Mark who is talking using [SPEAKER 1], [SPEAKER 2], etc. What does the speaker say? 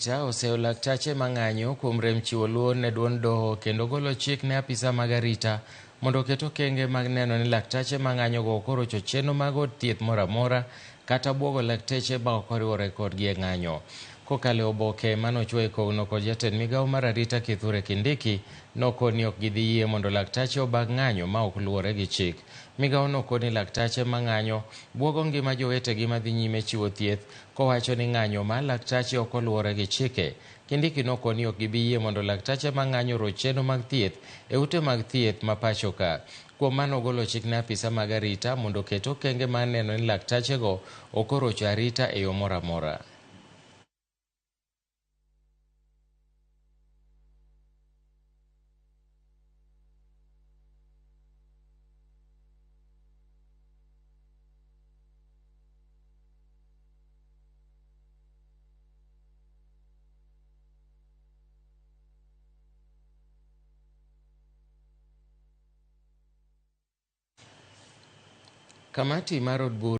[SPEAKER 1] Arita oseyo laktache mang'anyo kuom rem chiwo luor ne duond doho kendo golo chik ne apisa mag arita mondo oket okenge mag neno ni laktache mang'anyogo ok orocho chenro mag od thieth moro amora kata buogo lakteche ma ok oriwore kodgi e ng'anyo. Kokalo e oboke manochwo e kogno kod jatend migao mar arita Kithure Kindiki nokoni ok gidhi yie mondo laktache obag ng'anyo ma ok luwore gi chik. Migao nokoni laktache mang'anyo buogo ngima jowetegi madhi nyime chiwo thieth kowacho ni ng'anyo mar laktache ok oluwore gi chike. Kindiki nokoni ok gibi yie mondo laktache mang'anyo oroch chenro mag thieth e ute mag thieth ma pacho ka. Kuom mano ogolo chik ne apisa mag arita mondo oket okenge mar neno ni laktachego ok orocho arita e yo moro amora. Kamati mar od bura